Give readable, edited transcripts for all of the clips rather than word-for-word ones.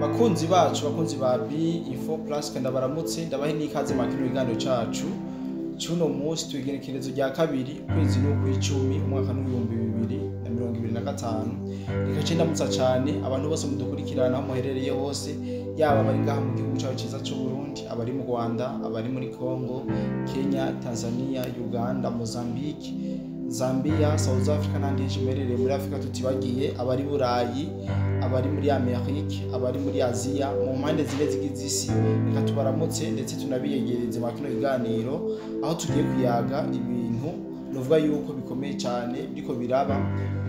Bakunzi bacu, bakunzi ba B Info Plus, kandi baramutse, ndabahe n'ikaze mu kino kiganiro cacu c'uno munsi. Tuigenekerezo rya 2, ukwezi n'ukw'icumi, umwaka n'2025. Reka ce ndamutsa cane abantu bose mudukurikirana aho muherereye hose, yaba abari ngaha mu gihugu cacu ciza c'u Burundi, abari mu Rwanda, abari muri Congo, Kenya, Tanzania, Uganda, Mozambique, Zambia, South Africa n'ahandi henshi muherereye muri Afrika, tutibagiye abari Burayi, abari muri Amerika, abari muri Aziya, mu mpande zine zigize isi. Reka tubaramutse ndetse tunabiyegereze mu kino kiganiro, aho tugiye kuyaga ibintu nuvuga yuko bikomeye cyane biriko biraba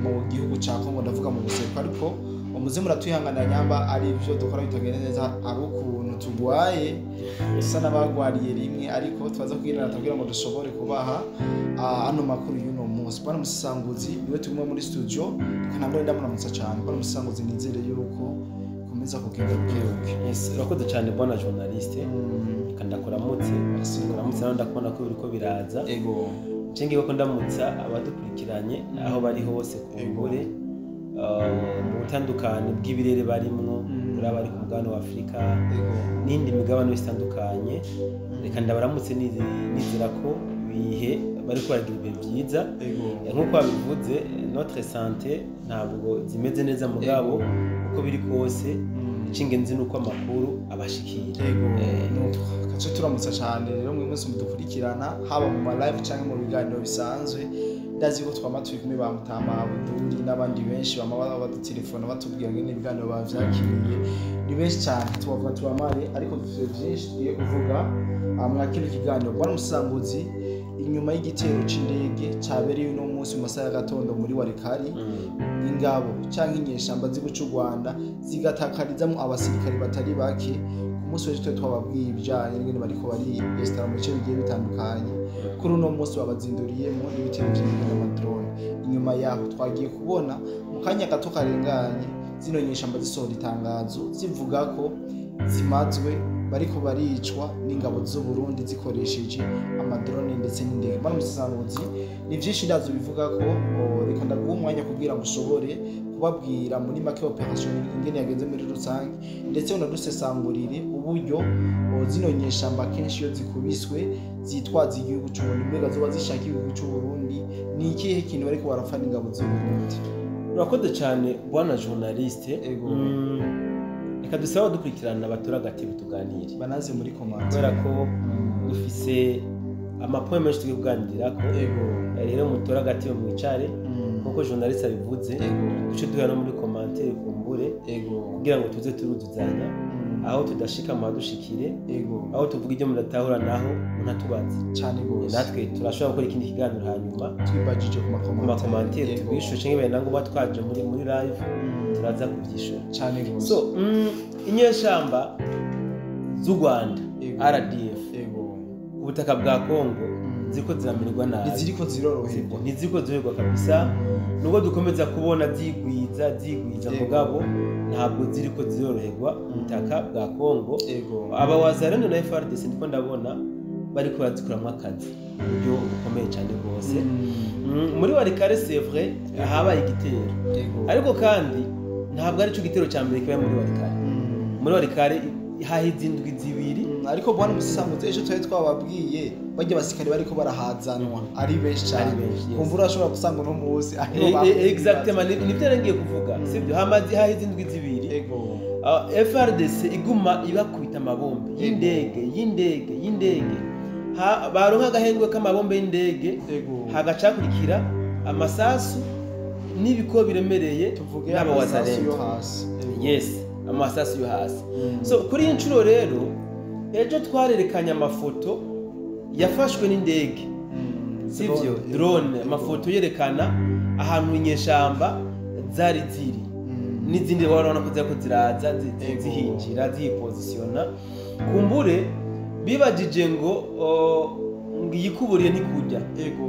mu gihugu ca Congo, ndavuga mu buseruko. Ariko umuze muratwihanganira nyamba ari ivyo dukora bitagenda neza, ari ukuntu tugwaye, dusa n'abagwariye rimwe, ariko twaza kugira kugira ngo dushobore kubaha ano makuru y'uno munsi. Bwana Musasanguzi niwe turi kumwe muri studio, reka ntabwo ndamuramutsa cyane. Bwana Musasanguzi, nizere yuko komeza kugenda bukebuke. Yes, urakoze cyane, bwana journaliste. Reka ndakuramutse. Merci. Kuramutse nawe, ndakubona ko biriko biraza. Ncengiye ko ndamutsa abadukurikiranye aho bari hose, kumbure mu butandukane bw'ibirere barimwo, kuri abari ku mugabane wa Afurika n'indi migabane yose itandukanye. Reka ndabaramutse, nizera ko ibihe bariko baragira ibihe byiza. Nk'uko babivuze, notre santé ntabwo zimeze neza, mugabo uko biri kose, icy'ingenzi ni uko amakuru abashikira. Nuko kace turamutsa cyane rero mwe mwese mudukurikirana, haba mu ma live cyangwa mu biganiro bisanzwe. Ndazi ko twama turi kumwe ba Mutama Abuduri n'abandi benshi bama badutelefona batubwira ngene ibiganiro bavyakiriye. Ni benshi cyane, tubavuga tubamare, ariko dufite byinshi tugiye kuvuga mwa kino kiganiro. Bwana Musanguzi, inyuma y'igitero c'indege cabereye uno munsi mu masaha y'agatondo muri Walikale, ingabo canke inyeshamba z'igihugu c'u Rwanda zigatakarizamwo abasirikare batari bake, ku munsi w'ejo twari twababwiye ibijanye n'ingene bariko bariyesitara mu bice bigiye bitandukanye. Kuri uno munsi babazinduriyemo n'ibitero vy'indege n'ama drone. Inyuma yaho twagiye kubona mu kanya gato karenganye zino nyeshamba zisohora itangazo zivuga ko zimazwe, bariko baricwa n'ingabo z'u Burundi zikoresheje ama drone ndetse n'indege. Bwana Musasanguzi, ni vyinshi ndazo bivuga ko reka ndaguha umwanya kugira ngo ushobore kubabwira muri make opération ingene yagenze muri rusange, ndetse unadusesangurire uburyo zino nyeshamba kenshi iyo zikubiswe zitwaza igihugu c'u Burundi. Mbega zoba zishaka igihugu c'u Burundi? Ni ikihe kintu bariko barapfa n'ingabo z'u Burundi? Urakoze cyane, bwana journaliste. Reka dusabe abadukurikirana batora agatebe tuganire. Banaze muri comment. Kubera ko dufise ama points menshi tugiye kuganirako. Rero mutore agatebe mwicare, nkuko journaliste abivuze, duce duhera no muri commentaire kumbure, kugira ngo tuze turuzuzanya, aho tudashika muhadushikire, aho tuvuga ibyo mudatahura naho munatubaze. Cyane gose. Natwe turashobora gukora ikindi kiganiro hanyuma twibajije ku ku ma commentaires. Ma commentaires tubishure, canke bibaye na ngombwa twaje muri live, turaza kuvyishura. Cyane gose. So inyeshamba z'u Rwanda, RDF, ku butaka bwa Congo ziriko ziramererwa nabi. Ntiziriko ziroroherwa. Ntiziriko ziroroherwa kabisa, nubwo dukomeza kubona zigwiza zigwiza, mugabo ntabwo ziriko ziroroherwa ku butaka bwa Congo. Aba Wazalendo na FARDC ndiko ndabona bariko barazikuramwo akazi mu buryo bukomeye cyane rwose. Muri Walikale, c'est vrai, habaye igitero, ariko kandi ntabwo ari cyo gitero cya mbere kibaye muri Walikale. Muri Walikale hahize indwi 2. Ariko bwana Musasanguzi, ejo twari twababwiye barya basirikare bariko barahazanwa ari benshi cyane. Ari benshi, yes. Kumva urashobora gusanga uno munsi aribo Exactement, nibyo nari ngiye kuvuga, sibyo? Hamaze hahize indwi 2 FARDC iguma ibakubita amabombe y'indege, y'indege, y'indege. Baronka agahengwe k'amabombe y'indege, hagacakurikira amasasu n'ibiko biremereye Tuvuge n'aba amasasu Wazalendo. yo hasi. Yes, amasasu yo hasi. So kuri iyi nshuro rero, ejo twarerekanye amafoto yafashwe n'indege, sivyo? Drone, amafoto yerekana ahantu inyeshamba zari ziri n'izindi warabona ko ziriko ziraza zihinjira, ziyipozisiyona. Kumbure bibajije ngo ngo iyikuburiye ntikurya.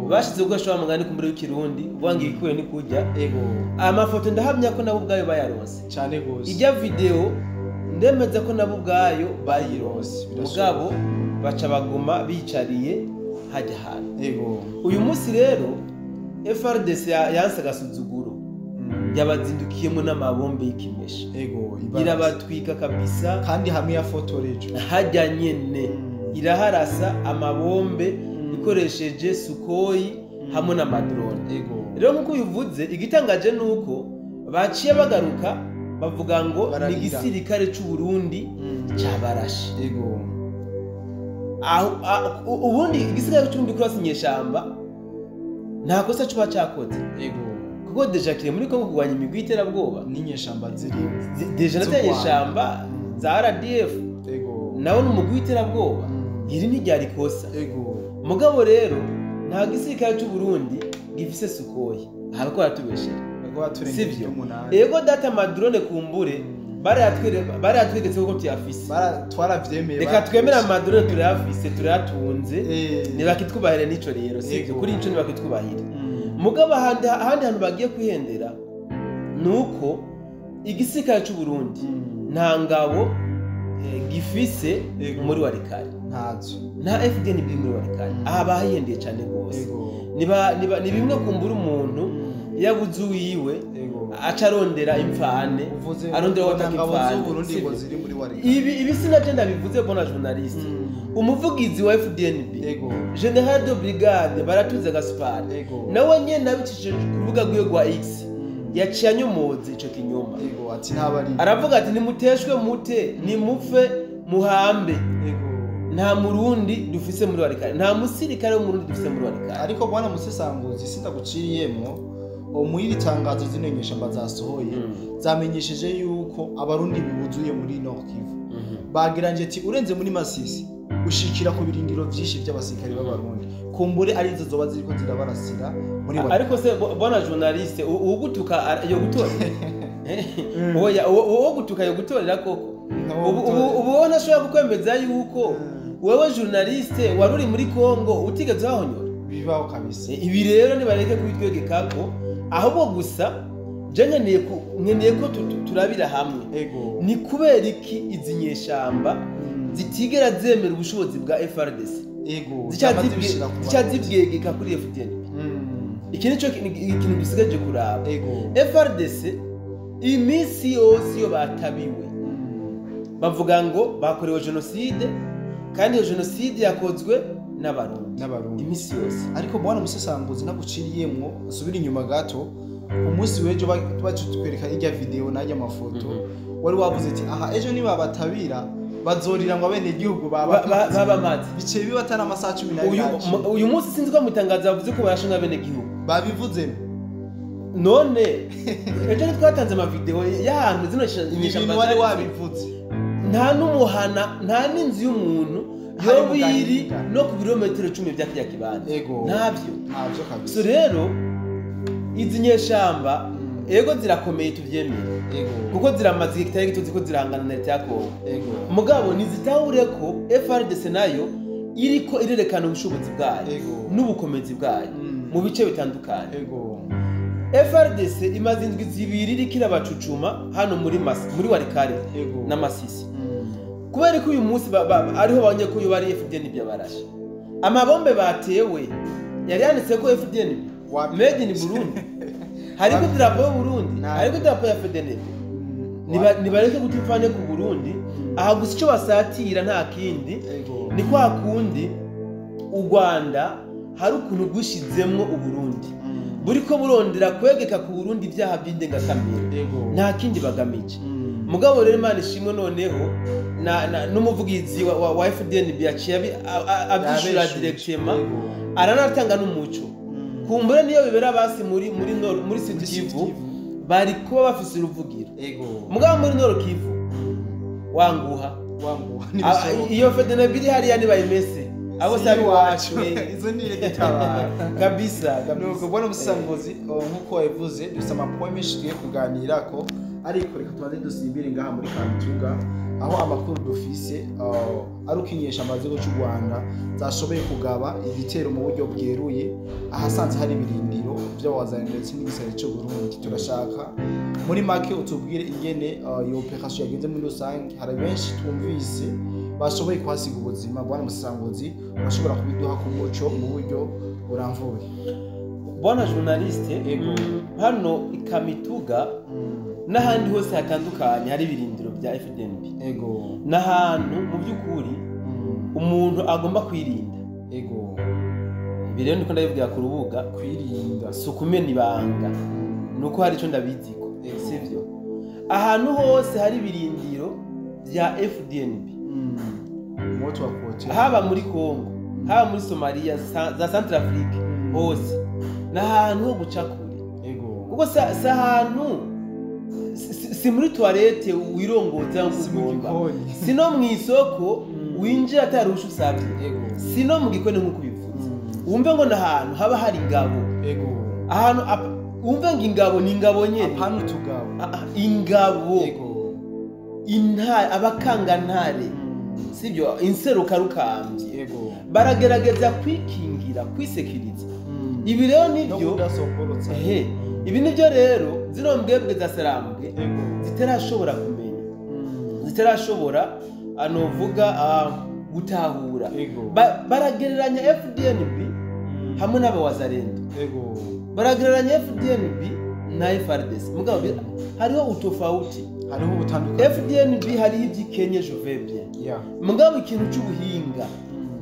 Bashize gukoresha wa mugani kumbure w'ikirundi uvuga ngo iyikuburiye ntikurya. Amafoto ndahamya ko nabo ubwayo bayaronse. Cyane gose. Ijya video ndemeza ko nabo ubwayo bayironse, birashoboka. Mugabo baca baguma bicariye hajya hantu. Uyu munsi rero FARDC yanse agasuzuguro. Yabazindukiyemo n'amabombe y'ikimesha. Ego, irabatwika kabisa, kandi hamwe yafotoreje hajya nyene iraharasa amabombe ikoresheje Sukhoi hamwe n'amadrone. Ego. Rero nk'uko bivuze, igitangaje nuko baciye bagaruka bavuga ngo ni igisirikare c'u Burundi cabarashe. Ego. Ubundi igisirikare c'u Burundi kurasa inyeshamba nta kosa cuba cakoze. Ego. Kuko deja kiri muri Kongo kurwanya imigwi y'iterabwoba n'inyeshamba ziri deja na nyeshamba za RDF. Ego. Nawo ni umugwi w'iterabwoba. Iri ntiryari kosa. Ego. Mugabo rero nta gisirikare c'u Burundi gifise Sukhoi. Hariko aratubeshera. Sivyo. Ego data amadrone kumbure barayatweretse ko tuyafise. Twaravyemeye. Reka twemere amadrone turayafise, turayatunze. Ntibakitwubahire nico rero, sivyo? Kuri ico ntibakitwubahire. Mugabo ahandi hantu bagiye kwihendera nuko igisirikare c'u Burundi nta ngabo gifise muri Walikale. Ntazo. Nta FDNB muri Walikale. Aha bahihendeye cyane gose. Ni bimwe kumbura umuntu yabuze uwiwe acarondera imfane, arondera wataka imfane. Ibi sinaje ndabivuze bona journaliste. Umuvugizi wa FDNB General de Brigade Baratuze Gaspard nawe nyene nabicishije ku rubuga rwiwe rwa X yaciye anyomoza ico kinyoma. Ego, ati ntabari. Aravuga ati nimuteshwe mute, nimupfe muhambe. Ego. Nta murundi dufise muri Walikale, nta musirikare w'umurundi dufise muri Walikale. Ariko bwana Musesanguzi sindaguciriyemwo, muri tangazo zino nyeshamba zasohoye zamenyesheje yuko abarundi bibuzuye muri Nord Kivu. Bagiranje ati urenze muri Masisi ushikira ku birindiro vyinshi by'abasirikare b'abarundi, kumbure arizo zoba ziriko zirabarasira muri Walikale. Ariko se bwana journaliste ugutuka yo gutora oya uwo gutuka yo gutorera koko. Ubu wowe ntashobora kukwemeza yuko wewe journaliste waruri muri Kongo utigeze wahonyora. Bibaho kabisa. Ibi rero nibareke kubitwegekako, ahubwo gusa je nkeneye ko turabira hamwe. Ego. Ni kubera iki izi nyeshamba zitigera zemera ubushobozi bwa FARDC? Ego. Zica zibwegeka kuri FDNB. Iki nico ikintu dusigaje kuraba. Ego. FARDC iminsi yose iyo batabiwe bavuga ngo bakorewe genocide, kandi iyo genocide yakozwe n'abarundi. Iminsi yose. Ariko bwana Musesanguzi naguciriyemwo asubira inyuma gato, umunsi w'ejo batwereka irya video n'ajya amafoto, wari wavuze ati aha ejo niba batabira bazorira ngo abene igihugu baba bice biba atari amasaha 12. Uyu munsi sinzi ko mutangaza bavuze ko barashe n'abene gihugu. Babivuze none ejo twatanze ama video y'ahantu zino nyeshamba wari wabivuze. Nta n'umuhana, nta n'inzu y'umuntu yo biri no ku birometero 10 bya kirya kibanza. Ntabyo kabisa. So rero izi nyeshamba ego zirakomeye tuvyemere. Kuko ziramaze kitari gito ziko zirangana na leta ya Kongo. Mugabo nizitahure ko FARDC nayo iriko irerekana ubushobozi bwayo n'ubukomezi bwayo mu bice bitandukanye. Ego. FARDC imaze indwi zibiri iriko irabacucuma hano muri muri Walikale na Masisi. Kubera ko uyu munsi ariho banye ko uyu bari FDNB yabarashe. Amabombe batewe yari yanditse ko FDNB made in Burundi. Hariko drapo y'u Burundi, hariko drapo ya FDNB. Nibareke gutipfane ku Burundi, aha gusa ico basatira nta kindi. Ni kwa kundi u Rwanda hari ukuntu gushizemwo u Burundi. Buriko burondera kwegeka ku Burundi ibyaha by'indengakamere. Nta kindi bagamije. Mugabo rero Imana ishimwe noneho na n'umuvugizi wa FDNB yaciye abyishura directement, aranatanga n'umuco. Kumbure niyo bibera basi muri muri Sud Kivu bari kuba bafise uruvugiro. Mugabo muri Nord Kivu wanguha iyo FDNB iri hariya nibayimese abo sabi wacu izo ni gitabara kabisa. Nuko bwana Musangozi nkuko wabivuze dufite amapoint menshi tugiye kuganirako, ariko reka tubanze dusimbire ngaha muri Kamituga aho amakuru dufise ari ukinyesha amazigo cy'u Rwanda zashoboye kugaba igitero mu buryo bweruye ahasanze hari ibirindiro by'abazanye ndetse n'igisare cy'u Burundi. Turashaka muri make utubwire ingene iyo operation yagenze muri rusange. Hari benshi twumvise bashoboye kuhasiga ubuzima. Bwana Musangozi urashobora kubiduha ku muco mu buryo buramvuye? Bwana journaliste, hano ikamituga n'ahandi hose hatandukanye hari ibirindiro bya FDNB. N'ahantu mu by'ukuri umuntu agomba kwirinda. Ibi rero ndiko ndabivugira ku rubuga, kwirinda si ukumena ibanga, nuko hari ico ndabiziko, sivyo? Ahantu hose hari ibirindiro bya FDNB, haba muri Congo, haba muri Somalia, za Centrafrique, hose n'ahantu ho guca kure. Kuko si ahantu, si muri toilette wirongoza ngo ugomba, si no mu isoko winjira atarusha usabye, si no mu gikoni nk'uko ubivuze. Wumve ngo n'ahantu haba hari ingabo. Ahantu wumve ngo ingabo ni ingabo nyene, apana utugabo, ingabo, intare, abakangantare, sibyo, inserukarukambye, baragerageza kwikingira, kwisekiriza. Ibi rero nibyo, ibi nibyo rero zino mbwebwe za Sarambwe zitarashobora kumenya, zitarashobora anovuga gutahura. Baragereranya FDNB hamwe n'abawazarendo, baragereranya FDNB na FARDC. Mugabo hariho utofauti, hariho ubutandukanye. FDNB hariho iby'ikenye, je vais bien. Mugabo ikintu cy'ubuhinga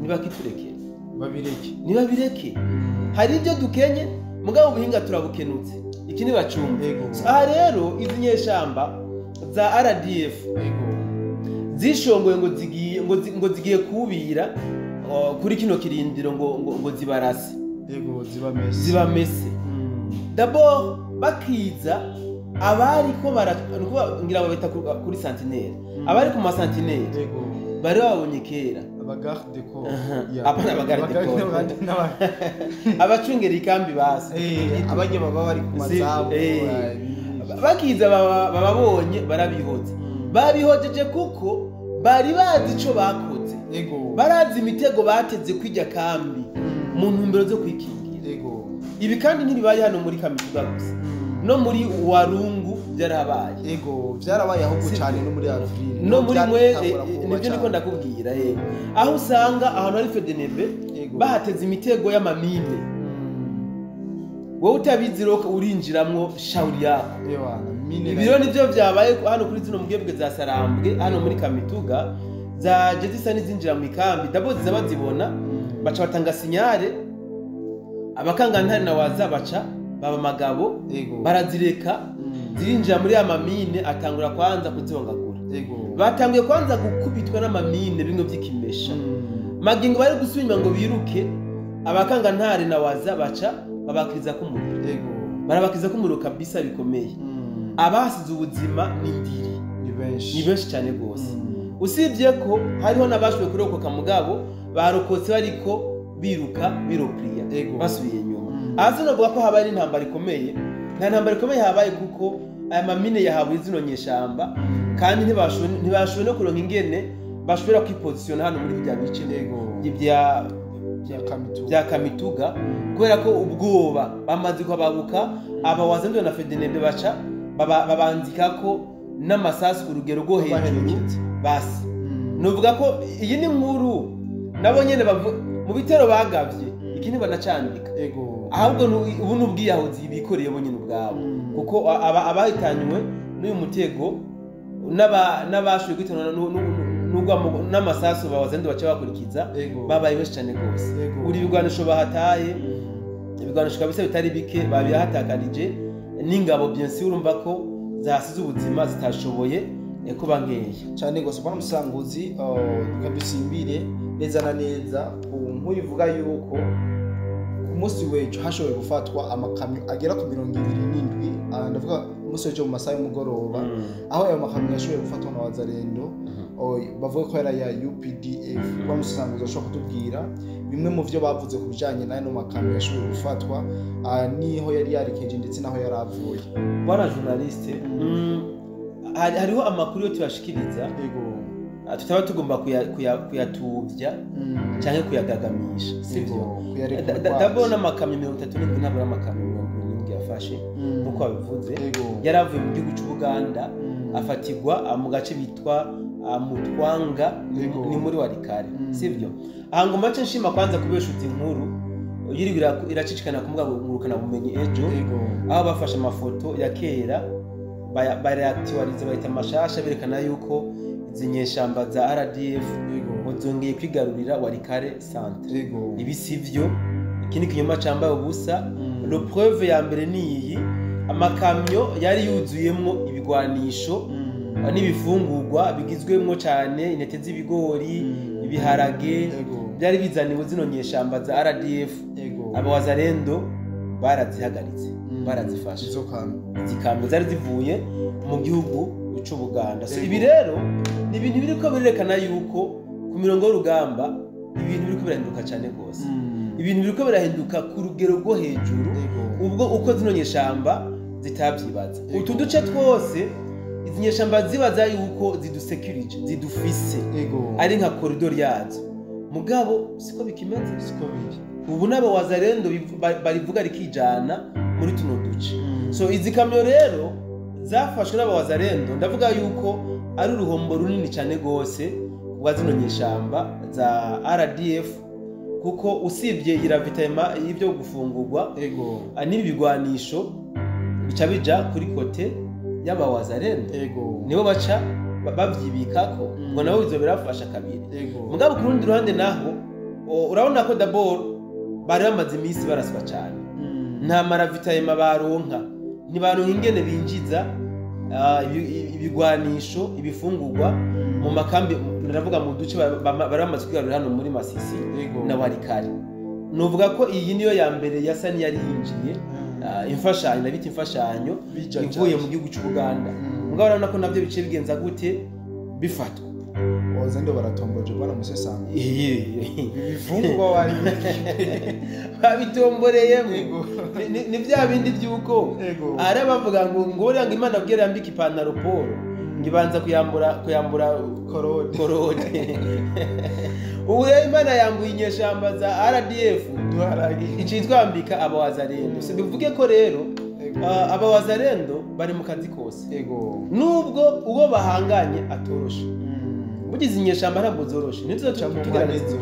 nibakiturekere, babireke, nibabireke. Hari ibyo dukenye, mugabo ubuhinga turabukenutse, iki nibacumba. Aha rero izi nyeshamba za RDF zishongoye ngo zigiye kubira kuri kino kirindiro ngo zibarase, zibamese. D'abord bakiza abari ko ngira babita kuri sentinelle, abari ku ma sentinelle bari babonye kera abagarde corps, apana abagarde corps, abacungera ikambi basi, abanye baba bari ku mazamu, bakiza bababonye barabihoze. Babihojeje kuko bari bazi ico bakoze, barazi imitego bateze kwijya kambi mu ntumbero zo kwikingira. Ibi kandi ntibibaye hano muri Kamituga gusa, no muri Warungu byarabaye. Byarabaye ahubwo cyane no muri Avril, no muri mwe, nibyo niko ndakubwira. Aho usanga ahantu hari FDNB bahateze imitego y'amamine, wowe utabizi rero urinjiramwo shauri yako. Ibiro nivyo byabaye hano kuri zino mbwebwe za Sarambwe hano muri Kamituga, zaje zisa n'izinjira mu ikambi. Dabo zibazibona baca batanga sinyare, abakangantare na waza baca baba magabo, barazireka zirinjira muri amamine, atangura kwanza kuzibongagura. Batanguye kwanza gukubitwa n'amamine bimwe by'ikimesha. Magingo bari gusubira ngo biruke, abakangantare na waza baca babakiriza ku muriro. Barabakiriza ku muriro kabisa bikomeye. Abasize ubuzima ni ndiri, ni benshi cyane gose. Usibye ko hariho n'abashoboye kurokoka mugabo barokotse bariko biruka biropriya basubiye inyuma. Azi novuga ko habaye intambara ikomeye, nta ntambara ikomeye habaye kuko aya mamine yahawe zino nyeshamba, kandi ntibashoboye no kuronka ingene bashobora kwipositiona hano muri bya bice bya Kamituga, kubera ko ubwoba bamaze kubabuka. Abawazendo na FDNB baca babanzika ko n'amasasu ku rugero rwo hejuru basi. Nuvuga ko iyi ni nkuru nabo nyene mu bitero bagavye, iki ntibanacandika, ahubwo ubu n'ubwiyahuzi bikoreye bo nyene ubwabo, kuko abahitanywe n'uyu mutego n'abashoboye guhitanwa n'amasasu bawazendo baca bakurikiza babaye benshi cyane gose. Uri ibigwanisho bahataye, ibigwanisho kabisa bitari bike babihatakarije n'ingabo bien sûr, urumva ko zasize ubuzima zitashoboye kuba nkeya cyane gose. Bwana Musanguzi, dusimbire neza na neza ku nkuru ivuga yuko ku munsi w'ejo hashoboye gufatwa amakamyo agera ku 27, ndavuga umunsi w'ejo mu masaha y'umugoroba, aho ayo makamyo yashoboye gufatwa na Wazalendo, bavuga ko yari ya UPDF. Bwana Musanguzi, ashobora kutubwira bimwe mu byo bavuze ku bijanye n'ayo makamyo yashoboye gufatwa, niho yari yarikeje ndetse naho yari avuye? Bwana journaliste, hariho amakuru yo tuyashikiriza tutaba tugomba kuyatubya canke kuyagagamisha, sivyo? D'abord amakamyo 37 ntabwo amakamyo 70 yafashe nkuko babivuze, yaravuye mu gihugu cy'Ubuganda afatigwa mu gace bitwa Mutwanga, ni muri Warikare, sivyo? Aha ngo mace nshima kwanza kubeshuza inkuru yiriwe iracicikana ku mbuga ngurukanabumenyi ejo, aho bafashe amafoto ya kera barayaktualiza bayita mashasha, berekana yuko izi nyeshamba za RDF zongeye kwigarurira Walikale centre. Ibi sivyo, iki ni kinyoma cambaye ubusa. Le preuve ya mbere ni iyi: amakamyo yari yuzuyemwo ibigwanisho n'ibifungurwa bigizwemwo cyane intete z'ibigori, ibiharage, byari bizaniwe zino nyeshamba za RDF. Abawazalendo barazihagaritse, barazifashe izi kamyo zari zivuye mu gihugu c'Ubuganda. So ibi rero ni ibintu biriko birerekana yuko ku mirongo y'urugamba ibintu biriko birahinduka cyane rwose. Ibintu biriko birahinduka ku rugero rwo hejuru, ubwo uko zino nyeshamba zitabyibaza. Utu duce twose izi nyeshamba zibaza yuko zidusekirije, zidufise, ari nka koridor yazo, mugabo siko bikimeze, siko biri. Ubu n'aba wazalendo barivuga rikijana muri tuno duce. So izi kamyo rero zafashwe n'aba wazalendo, ndavuga yuko ari uruhombo runini cyane gose rwa zino nyeshamba za RDF, kuko usibye iravitema y'ibyo gufungurwa n'ibi bigwanisho bica bija kuri kote y'aba wazalendo, nibo baca bavyibikako ngo nabo bizo birafasha kabiri. Mugabo ku rundi ruhande naho urabona ko d'abord bari bamaze iminsi baraswa cyane, nta maravitayema baronka, ntibaronka ingene binjiza ibigwanisho, ibifungurwa mu makambi, ndavuga mu duce bari bamaze kwigarurira hano muri Masisi na Walikale. Nuvuga ko iyi niyo ya mbere yasa n'iyari yinjiye imfashanyo, ndabita imfashanyo ivuye mu gihugu cy'Ubuganda. Mugabo urabona ko navyo bice bigenza gute bifatwa. Wazalendo baratomboje bwana Musesanga. Ibifungurwa wari babitomboreyemo. Ni bya bindi byuko ari bavuga ngo ngore ngo Imana abwira yambika ipantaro Paul ngibanza kuyambura korode. Ubu rero Imana yambuye inyeshamba za RDF icitwambika abawazalendo. So bivuge ko rero abawazalendo bari mu kazi kose, nubwo uwo bahanganye atoroshe. Bugize inyeshamba ntabwo zoroshe, nizo tugerageza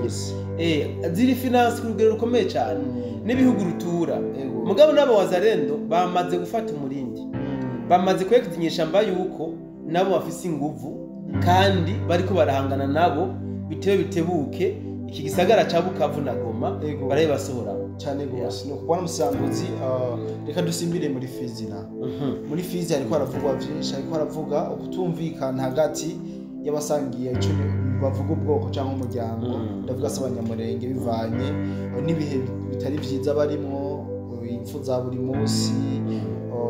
ziri finance ku rugero rukomeye cyane n'ibihugu rutura. Mugabo n'abo wazalendo bamaze gufata umurindi, bamaze kwereka inyeshamba yuko nabo bafise inguvu kandi bariko barahangana nabo bitewe bitebuke. Iki gisagara ca Bukavu na Goma barayibasohora cyane gose. No kubona Musanguzi, reka dusimbire muri Fizi. Na muri Fizi hariko haravugwa vyinshi, hariko haravuga ukutumvikana hagati y'abasangiye ico bavuga ubwoko cyangwa umuryango, ndavuga se abanyamurenge, bivanye n'ibihe bitari vyiza barimwo, impfu za buri munsi,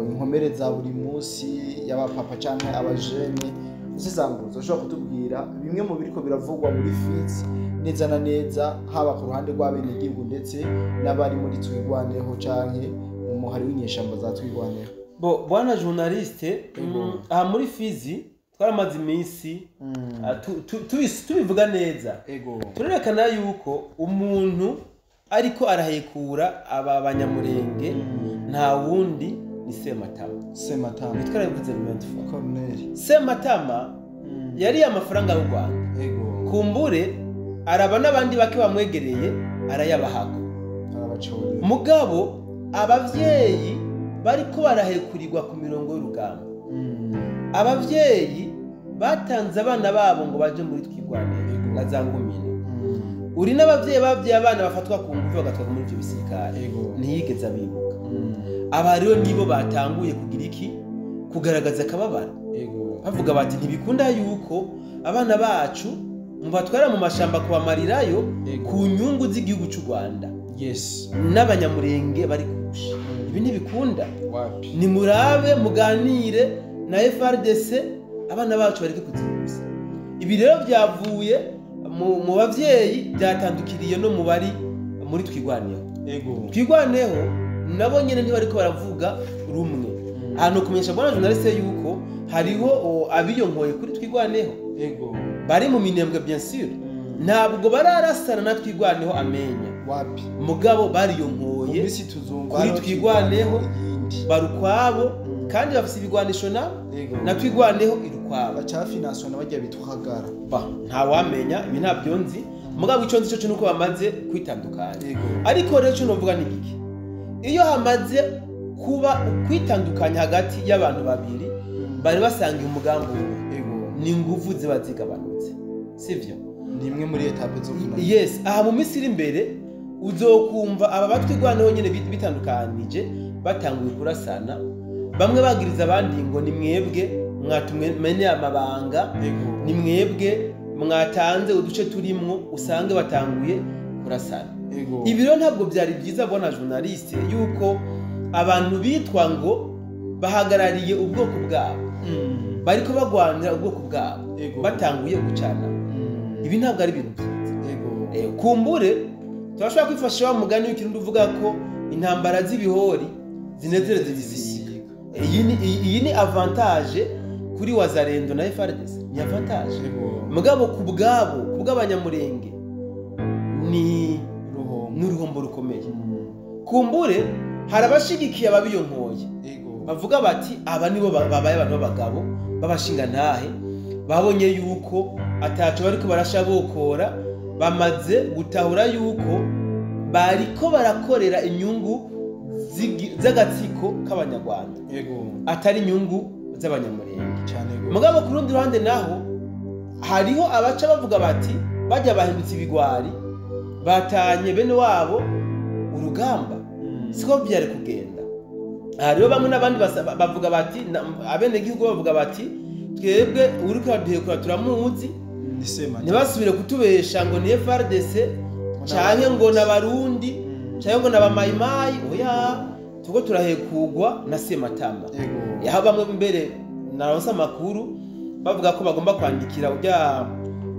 inkomere za buri munsi y'abapapa canke abajene. Musanguzi, ushobora kutubwira bimwe mu biriko biravugwa muri Fizi neza na neza, haba ku ruhande rw'abenegihugu ndetse n'abari muri Twirwaneho canke mu muhari w'inyeshamba za Twirwaneho? Bo bwana journaliste, aha muri Fizi twaramaze iminsi tubivuga neza, turerekana yuko umuntu ariko arahekura aba banyamurenge nta wundi ni Sematama. Sematama twarabivuze mu Corneille. Sematama yari amafaranga y'u Rwanda, kumbure araba n'abandi bake bamwegereye arayabahako, mugabo abavyeyi bariko barahekurirwa ku mirongo y'urugamba, abavyeyi batanze abana babo ngo baje muri Twirwaneho na za Ngumino, uri n'abavyeyi bavye abana bafatwa ku ngufu bagatwarwa muri ivyo bisirikare, ntiyigeze abibuka. Aba rero nibo batanguye kugira iki, kugaragaza akababaro, bavuga bati ntibikunda yuko abana bacu mubatwara mu mashamba kubamarirayo ku nyungu z'igihugu cy'u Rwanda. N'abanyamurenge bari kurusha ibi ntibikunda. Nimurabe muganire na FRDC abana bacu bareke kuzibuza. Ibi rero byavuye mu bavyeyi, byatandukiriye no mu bari muri Twirwaneho. Twirwaneho nabo nyene ntibariko baravuga rumwe. Ahantu kumenyesha bwana journaliste yuko hariho abiyonkoye kuri Twirwaneho bari mu minembwe bien sûr, ntabwo bararasana na Twirwaneho amenya wapi, mugabo bariyonkoye kuri Twirwaneho barukwabo, kandi bafise ibigwanisho na Twirwaneho irukwabo, bacafinanswa na bajya bitwagara ba nta wamenya ibi ntabyo nzi. Mugabo ico nzi cyo nuko bamaze kwitandukanya. Ariko rero cyo novuga ni giki, iyo hamaze kuba ukwitandukanya hagati y'abantu babiri bari basangiye umugambi umwe, ni nguvu ziba zigabanutse, sivyo? Ni imwe muri etape zo kunanira. Yes, aha mu minsi iri imbere uzokumva aba batwigwanaho nyene bitandukanije batanguye kurasana, bamwe bagiriza abandi ngo ni mwebwe mwatumene amabanga, ni mwebwe mwatanze uduce turimwo, usange batanguye kurasana. Ibi rero ntabwo byari byiza bona journaliste yuko abantu bitwa ngo bahagarariye ubwoko bwabo bariko bagwanira ubwoko bwabo batanguye gucana. Ibi ntabwo ari ibintu byiza. Kumbure turashobora kwifashisha wa mugani w'ikirundi uvuga ko intambara z'ibihori zinezereza ibisiga. Iyi ni avantage kuri Wazalendo na FARDC, ni avantage. Mugabo ku bwabo, ku bw'abanyamurenge ni n'uruhombo rukomeye. Kumbure hari abashigikiye ababiyonkoye bavuga bati aba nibo babaye abantu b'abagabo babashinga ntahe, babonye yuko ataco bariko barasha bokora, bamaze gutahura yuko bariko barakorera inyungu z'agatsiko k'abanyarwanda, atari inyungu z'abanyamurenge. Mugabo ku rundi ruhande naho hariho abaca bavuga bati bajya bahindutse ibigwari, batanye bene wabo urugamba, siko byari kugenda. Hariho bamwe n'abandi bavuga bati, abenegihugu bavuga bati twebwe uriko uraduhekura turamuzi, ntibasubire kutubesha ngo ni FARDC canke ngo n'abarundi canke ngo n'abamayimayi, oya tuko turahekugwa na Sematama. Yaho bamwe mbere naronse amakuru bavuga ko bagomba kwandikira ujya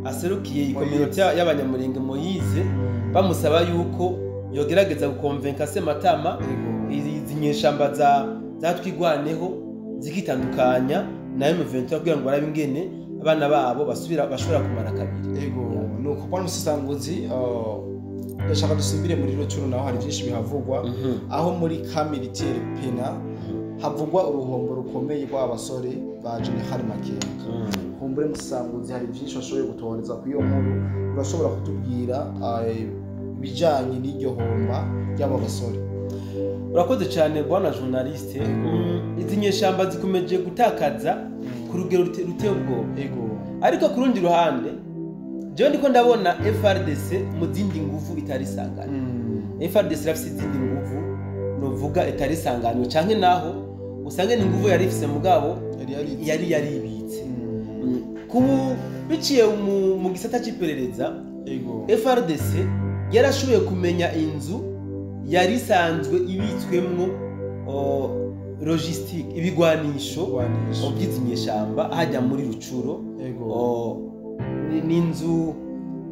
aserukiye ikominote y'abanyamurenge Moyize, bamusaba yuko yogerageza gukonvenka Sematama izi nyeshamba za twigwaneho zikitandukanya na M23 kugira ngo barabe ingene abana babo basubira bashobora kumara kabiri. Nuko kwa musisanguzi ndashaka dusimbire muri Rutshuru, naho hari byinshi bihavugwa. Aho muri Kamilitaire Pena havugwa uruhombo rukomeye rw'abasore ba General Makenga. Kumbure musisanguzi hari byinshi washoboye gutohoreza ku iyo nkuru, urashobora kutubwira ibijanye n'iryo homba ry'aba basore? Urakoze cyane bwana journaliste. Izi nyeshamba zikomeje gutakaza ku rugero ruteye ubwoba. Ariko ku rundi ruhande jewe ndiko ndabona FARDC mu zindi nguvu itari sangana. FARDC irafise izindi nguvu novuga itari sangano, canke naho usange ni nguvu yari ifise mugabo yari yaribitse. Kubu biciye mu gisata c'iperereza, FARDC yarashoboye kumenya inzu yari isanzwe ibitswemwo logistique, ibigwanisho by'izinyeshamba hajya muri Rucuro.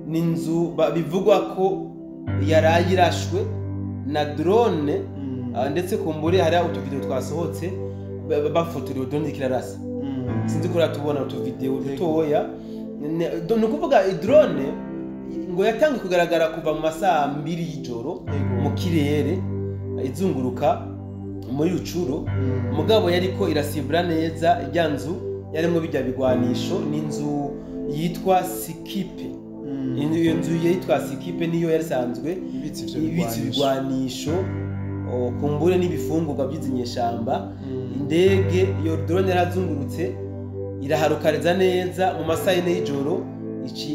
N'inzu bivugwa ko yaraye irashwe na drone, ndetse kumbure hari utuvideo twasohotse bafotorewe drone ikirarasa. Sinzi ko ratubona utuvideo dutoya. Ni ukuvuga drone ngo yatangiye kugaragara kuva mu masaha 2 y'ijoro mu kirere izunguruka muri Rucuro. Mugabo yariko irasibura neza ijya nzu yarimo bijya bigwanisho, n'inzu yitwa Sikipe. Iyo nzu yitwa Sikipe niyo yarisanzwe ibitse ibigwanisho, kumbure n'ibifungurwa by'izinyeshamba. Indege iyo drone yarazungurutse iraharukariza neza mu masaha 4 y'ijoro,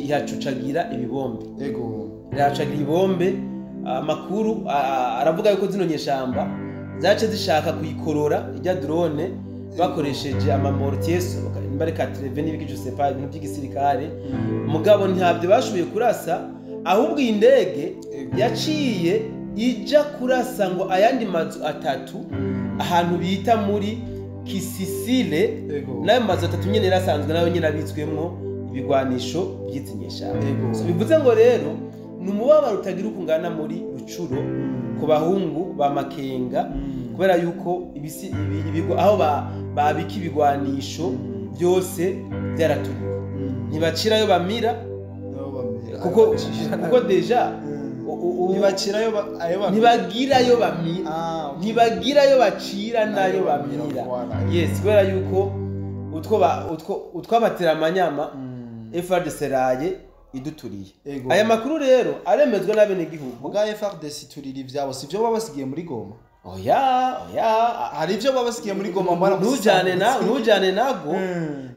ihacucagira ibibombe. Irahacagira ibibombe. Amakuru aravuga yuko zino nyeshamba zace zishaka kuyikorora ijya drone bakoresheje ama mortiers bareka treve n'ibiki je sais pas ibintu by'igisirikare. Mugabo ntabyo bashoboye kurasa, ahubwo iyi ndege yaciye ija kurasa ngo ayandi mazu 3 ahantu bita muri Kisisile. Nayo mazu 3 nyene yarasanzwe nayo nyene abitswemwo ibigwanisho by'izinyeshamba. So bivuze ngo rero ni umubabaro utagira ukungana muri Rucuro ku bahungu ba Makenga, kubera yuko aho babika ibigwanisho byose byaraturiwe, ntibacirayo bamira, kuko deja ntibagirayo bamira, ntibagirayo bacira nayo bamira. Yes, kubera yuko utwo utwabatera amanyama FARDC raye iduturiye. Ego. Aya makuru rero aremezwa n'abenegihugu. Muga FARDC turira ivyabo, sivyo baba basigiye muri Goma? Oya, oya. Hari ivyo baba basigiye muri Goma, mbona. Ntujane na ntujane nago.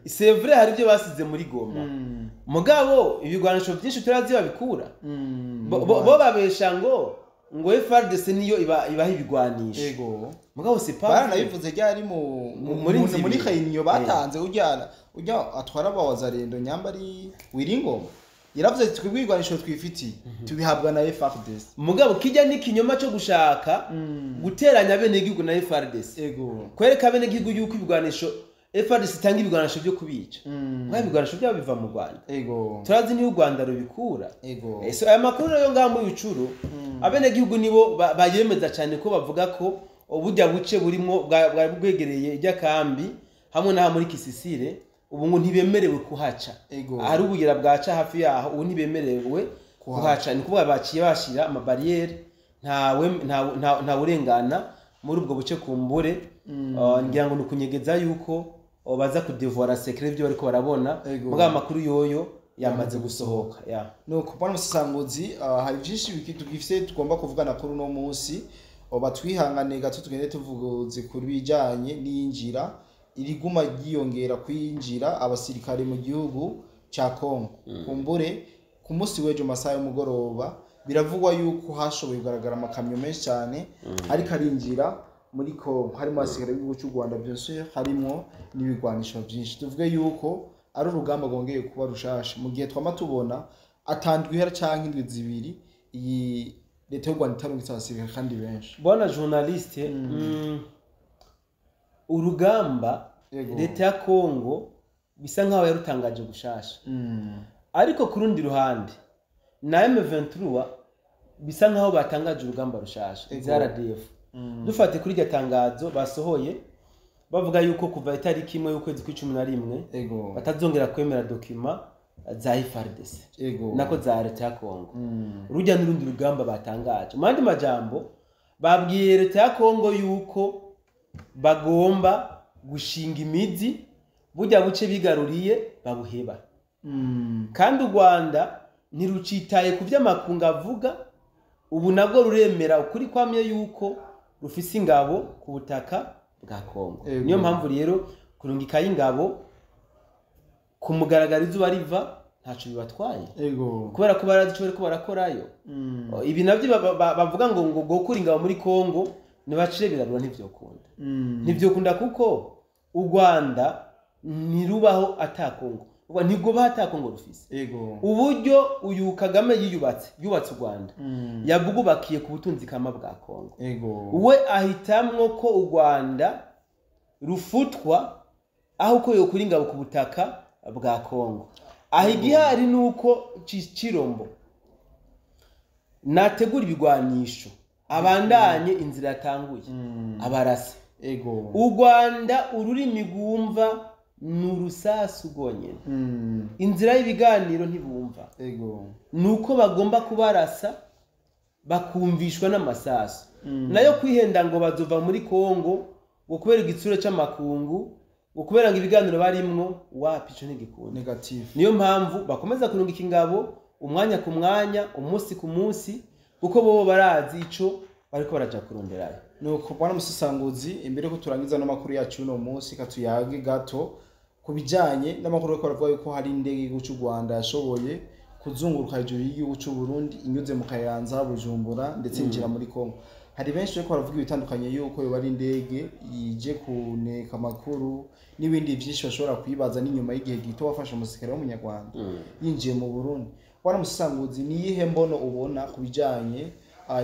C'est vrai, hari ibyo basize muri Goma, mugabo ibigwanisho byinshi turazi babikura. Bo babesha ngo FARDC niyo ibaha ibigwanisho. Mugabo c'est pas vrai. Baranabivuze ryari mu Muri muri Nzibiri. Réunion batanze, ujya atwara abawazarendo nyambari Wiringoma yaravuze ati: "Twebwe ibigwanisho twifitiye tubihabwa na FARDC." Mugabo kijya n'ikinyoma cyo gushaka guteranya abenegihugu na FARDC, kwereka abenegihugu yuko ibigwanisho FARDC itanga ibigwanisho byo kubica. Mugabo ibigwanisho byabo biva mu Rwanda. Turazi niyo u Rwanda rubikura. So aya makuru rero ngaha muri Rucuru, abenegihugu nibo bayemeza cyane, ko bavuga ko burya buce burimo bwari bwegereye ijya kambi hamwe n'aha muri Kisisire, ubu ngo ntibemerewe kuhaca. Ahari ubugera bwaca hafi yaho, ubu ntibemerewe kuhaca. Ni kuvuga baciye bashira amabariyeri, ntawe nta urengana muri ubwo buce. Kumbure ngira ngo ni ukunyegeza yuko baza kudévoiler secret ibyo bariko barabona. Mugabo amakuru yoyo yamaze gusohoka ya. Nuko bwana musasanguzi, hari byinshi tugifise tugomba kuvugana kuri uno munsi. Oba twihangane gato, tugende tuvuze ku bijanye n'iyinjira iriguma ryiyongera kwinjira abasirikare mu gihugu ca Congo. Kumbure ku munsi w'ejo masaha y'umugoroba biravugwa yuko hashoboye kugaragara amakamyo menshi cyane ariko arinjira muri Congo, harimo abasirikare b'igihugu cy'u Rwanda, bien sûr harimo n'ibigwanisho byinshi. Tuvuge yuko ari urugamba rwongeye kuba rushasha mu gihe twama tubona atandwi ihera canke indwi zibiri iyi leta y'u Rwanda itarungitse abasirikare kandi benshi. Bwana journaliste, urugamba leta ya Congo bisa nkaho yarutangaje gushasha, ariko ku rundi ruhande na M23 bisa nkaho batangaje urugamba rushasha. Za RDF, dufate kuri iryo tangazo basohoye bavuga yuko kuva itariki 1 y'ukwezi kw'icumi na rimwe batazongera kwemera documents za FARDC, nako za leta ya Congo. Rujya n'urundi rugamba batangaje, mu yandi majambo babwiye leta ya Congo yuko bagomba gushinga imizi, burya buce bigaruriye babuheba. Kandi u Rwanda ntirucitaye ku by'amakungu avuga, ubu nabwo ruremera ukuri kwamye yuko rufise ingabo ku butaka bwa Congo. Niyo mpamvu rero kurungikayo ingabo ku mugaragaro izuba riva ntaco bibatwaye, kubera ko barazi ico bariko barakorayo. Ibi navyo bavuga ngo gukura ingabo muri Congo ntibacire birarura, ntivyokunda. Ntivyokunda kuko u Rwanda ntirubaho ata Congo, ntirwubaho ata Congo rufise. Uburyo uyu Kagame yiyubatse, yubatse u Rwanda, yabwubakiye ku butunzi kama bwa Congo. We ahitamwo ko u Rwanda rufutwa aho uko yokura ingabo ku butaka bwa Congo. Aho igihari ni uko Cirombo nategura ibigwanisho, abandanye inzira yatanguye, abarasa. U Rwanda ururimi rwumva ni urusasu rwonyine. Inzira y'ibiganiro ntibumva. Ni uko bagomba kubarasa bakumvishwa n'amasasu. Nayo kwihenda ngo bazova muri Kongo ngo kubera igitsure c'amakungu, ngo kubera ngo ibiganiro barimwo, wapi, ico ntigikunda. Négatif. Niyo mpamvu bakomeza kurungika ingabo umwanya ku mwanya, umunsi ku munsi, kuko bobo barazi ico bariko baraja kuronderayo. Nuko bwana musasanguzi, imbere ko turangiza no makuru yacu uno munsi, katuyage gato ku bijanye n'amakuru yo baravuga yuko hari indege y'igihugu cy'u Rwanda yashoboye kuzunguruka hejuru y'igihugu cy'u Burundi inyuze mu Kayanza, Bujumbura, ndetse injira muri Kongo. Hari benshi bariko baravuga ibitandukanye yuko yoba ari indege ije kuneka amakuru n'ibindi byinshi bashobora kwibaza n'inyuma y'igihe gito wafashe umusirikare w'umunyarwanda yinjiye mu Burundi. Bwana musasanguzi, ni iyihe mbono ubona ku bijanye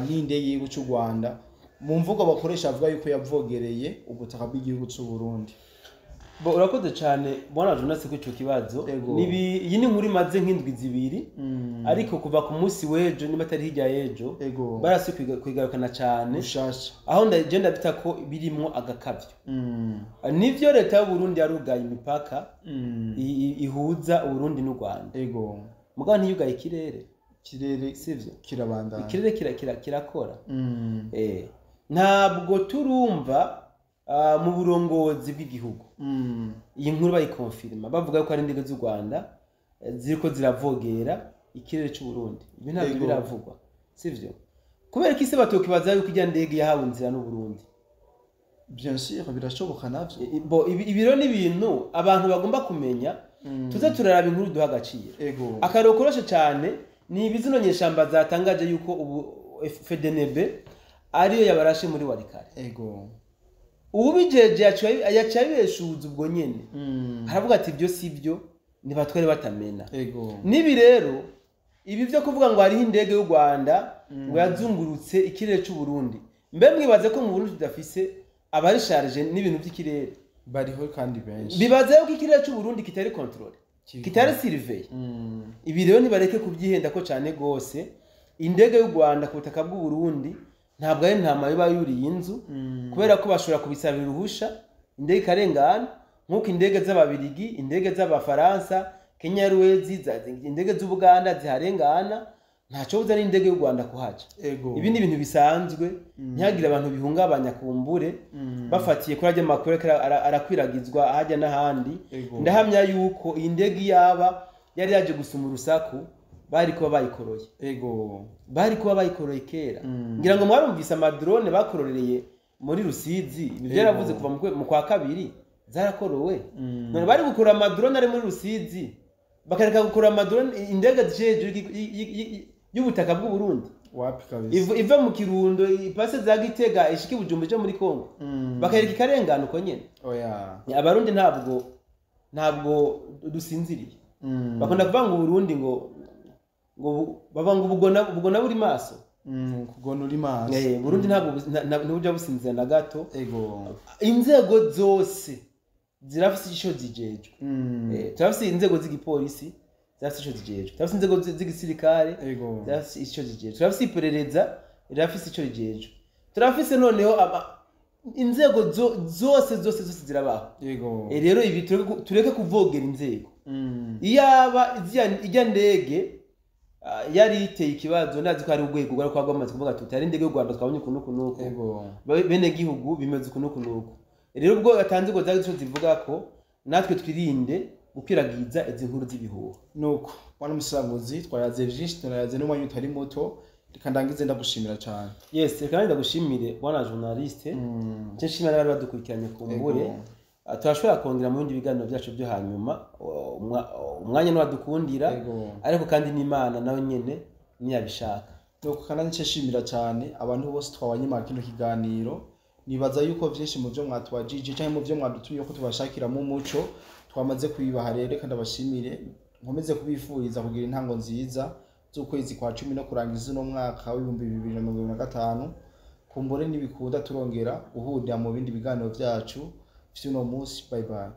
n'indege y'igihugu cy'u Rwanda, mu mvugo bakoresha avuga yuko yavogereye ubutaka bw'igihugu cy'u Burundi? Bo, urakoze cyane bwana Jonas kuri ico kibazo. Iyi ni inkuru imaze nk'indwi 2, ariko kuva ku munsi w'ejo, niba atari hirya y'ejo, barasi kwigarukana cyane. Bushasha. Aho ndagenda bita ko birimwo agakavyo. Nivyo, leta y'u Burundi yarugaye imipaka ihuza Uburundi n'u Rwanda, mugabo ntiyugaye ikirere. Kirere. Sivyo? Kirabandanya. Ikirere kirakora. Ntabwo turumva mu burongozi bw'igihugu iyi nkuru bayikonfirma, bavuga ko ari indege z'u Rwanda ziriko ziravogera. ikirere cy'u Burundi. Ibi ntabwo biravugwa, sivyo? Kubera ko isi batokibaza yuko ijya ndege yahawe inzira n'u Burundi. Bien sûr, birashoboka navyo. Bo ibiro ni ibintu abantu bagomba kumenya. Tuze turaraba inkuru duha agaciro. Akarero koroshe cyane ni ibi zino nyeshamba zatangaje yuko ubu FDNB ariyo yabarashe muri Walikale. Ubijeje yaciye abibeshuza ubwo nyene. Aravuga ati ibyo si byo, nibatware batamena. Nibi rero ibi byo kuvuga ngo hariho indege y'u Rwanda ngo yazungurutse ikirere cy'u Burundi. Mbe mwibaze ko mu Burundi tudafise abari charge n'ibintu by'ikirere? Bariho kandi benshi. Bibaze yuko ikirere cy'u Burundi kitari contrôlé, kitari surveillé. Ibi rero nibareke kubyihenda ko cyane gose. Indege y'u Rwanda ku butaka bw'u Burundi ntabwo ari intama iba yuriye inzu, kubera ko bashobora kubisabira uruhusha indege ikarengana, nk'uko indege z'Ababirigi, indege z'Abafaransa, Kenya Airways, indege z'Ubuganda ziharengana, ntacyo buza n'indege y'u Rwanda kuhaca. Ibi ni ibintu bisanzwe, ntihagire abantu bihungabanya kumbure bafatiye kuri ajya makuru arakwiragizwa ahajya n'ahandi. Ndahamya yuko iyi ndege yaba yari yaje gusuma urusaku bari kuba bayikoroye. Bari kuba bayikoroye kera. Ngira ngo mwarumvise amadrone bakororereye muri Rusizi, ibi byaravuze kuva mu kwa kabiri zarakorowe. None bari gukora amadrone ari muri Rusizi, bakareka gukora amadrone indege zije y'ubutaka bw'u Burundi. Wapi kabisa. Iva mu Kirundo ipase za Gitega ishiki Bujumbura cyo muri Kongo. Bakareka ikarengana uko nyene. Oya. Abarundi ntabwo dusinziriye. Bakunda kuvuga ngo Burundi ngo baba ngo ubugona buri maso. Kugona uri maso. Burundi ntabwo ntubujya businzira na gato. Inzego zose zirafise ico zijejwe. Turafise inzego z'igipolisi zirafise ico zijejwe. Turafise inzego z'igisirikare zirafise ico zijejwe. Turafise iperereza rirafise ico rijejwe. Turafise noneho inzego zose zose zose zirabaho. Rero ibi tureke kuvogera inzego. Iyaba ijya ndege yari iteye ikibazo, ndazi ko ari urwego rwari kwagwamaze kuvuga ati tutari indege y'u Rwanda twabonye ukuntu ukuntu. Bene gihugu bimeze ukuntu ukuntu. Rero ubwo atanze ngo zagize ico zivuga ko natwe twirinde gukwiragiza izi nkuru z'ibihuha. Nuko bwana Musanguzi twaraze byinshi, tunaraze n'umwanya utari muto, reka ndangize ndagushimira cyane. Yes, reka ndagushimire bwana journaliste. Nce nshimira n'abari badukurikiranye kumbure. Turashobora kongera mu bindi biganiro byacu byo hanyuma, umwanya nwadukundira, ariko kandi n'Imana nawe nyene niyabishaka. Nuko kandi nce nshimira cyane abantu bose twabanye mu kino kiganiro. Nibaza yuko byinshi mu byo mwatwajije cyangwa mu byo mwadutumye ko tubashakiramo umuco twamaze kubibaha. Rero kandi abashimire, nkomeze kubifuriza kugira intango nziza z'ukwezi kwa 10 no kurangiza uno mwaka wa 2025. Kumbure nibikunda turongera guhurira mu bindi biganiro byacu vy'uno munsi. Bye bye.